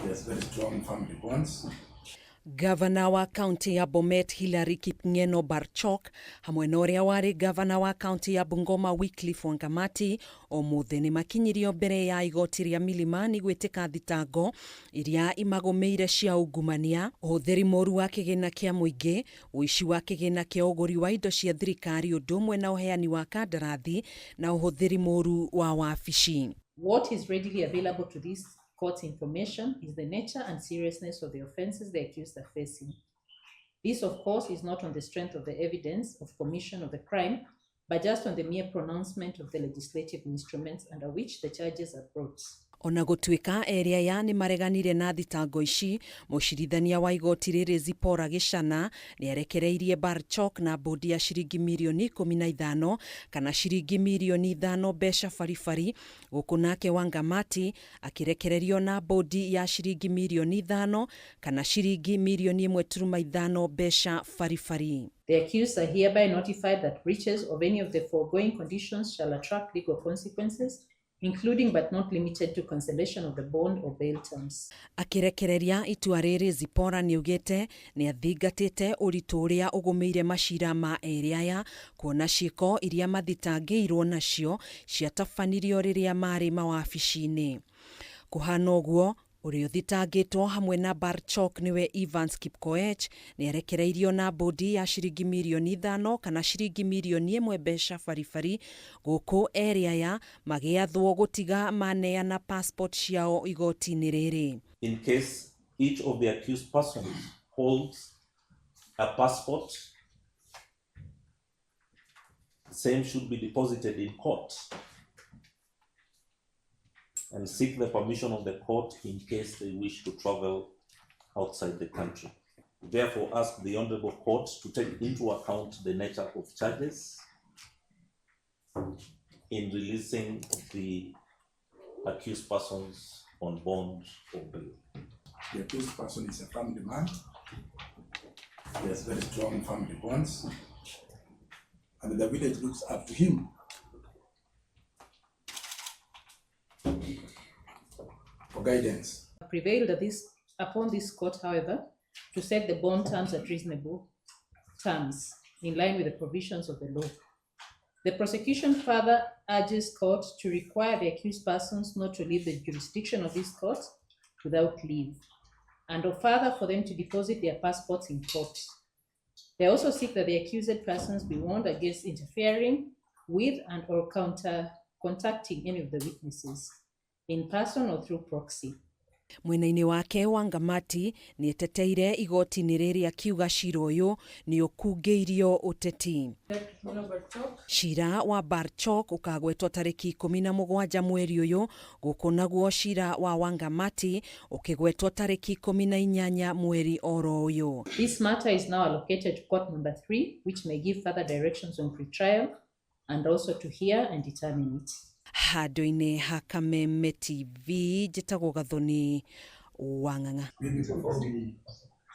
He has very strong family bonds. Gavana wa kaunti ya Bomet Hillary Kipngeno Barchok hamwe na ũrĩa warĩ gavana wa kaunti ya Bungoma Wycliffe Wangamati ũmũthĩ nĩ makinyirio mbere ya igoti rĩa Milimani gwĩtĩka thitango iria imagũmĩire cia ungumania, ũhũthĩri mũru wa kĩgĩna kĩa mũingĩ, ũici wa kĩgĩna kĩa ũgũri wa indo cia thirikari ũndũ ũmwe na ũheani wa kandarathi na ũhũthĩri mũru wa wabici. What is readily available to this court's information is the nature and seriousness of the offences the accused are facing. This, of course, is not on the strength of the evidence of commission of the crime, but just on the mere pronouncement of the legislative instruments under which the charges are brought. Ona gũtuĩka erĩ aya nĩ mareganire na thitango ici, mũcirithania wa igoti rĩrĩ Zipporah Gĩchana nĩarekereirie Barchok na mbũndi ya ciringi mirioni 15 kana ciringi mirioni 5 mbeca baribari, gũkũ nake Wangamati akĩrekererio na mbũndi ya ciringi mirioni 5 kana ciringi mirioni 1.5 mbeca baribari. The accused are hereby notified that breaches of any of the foregoing conditions shall attract legal consequences, including but not limited to cancellation of the bond or bail terms. Akĩrekereria itua rĩrĩ Zipporah nĩaugĩte nĩathingatĩte ũritũ ũrĩa ũgũmĩire macira ma erĩ aya kuona ciĩko iria mathitangĩirwo nacio ciatabanirio rĩrĩa marĩ mawabici-inĩ. Kũhana ũguo ũrĩa ũthitangĩtwo hamwe na Barchok nĩwe Evans Kipkoech nĩarekereirio na mbũndi ya ciringi mirioni 5 kana ciringi mirioni 1 mbeca baribari, gũkũ erĩ aya magĩathwo gũtiga maneana passport ciao igoti-inĩ rĩrĩ. In case each of the accused persons holds a passport, same should be deposited in court and seek the permission of the court in case they wish to travel outside the country. Therefore, ask the Honorable Court to take into account the nature of charges in releasing the accused persons on bond or bail. The accused person is a family man. He has very strong family bonds, and the village looks up to him for guidance. Prevailed upon this court, however, to set the bond terms at reasonable terms in line with the provisions of the law. The prosecution further urges court to require the accused persons not to leave the jurisdiction of this court without leave, and or further for them to deposit their passports in court. They also seek that the accused persons be warned against interfering with and or counter contacting any of the witnesses in person or through proxy. Mwena-inĩ wake Wangamati nĩeteteire igoti-inĩ rĩrĩ akiuga cira ũyũ nĩ ũkungĩirio ũteti. Cira wa Barchok ũkagwetwo tarĩki 17 mweri ũyũ, gũkũ naguo cira wa Wangamati ũkĩgwetwo tarĩki 18 mweri oro ũyũ. This matter is now allocated to court number 3, which may give further directions on pre-trial and also to hear and determine it. Handũ-inĩ ha Kameme TV njĩtagwo Gathoni Wang'ang'a.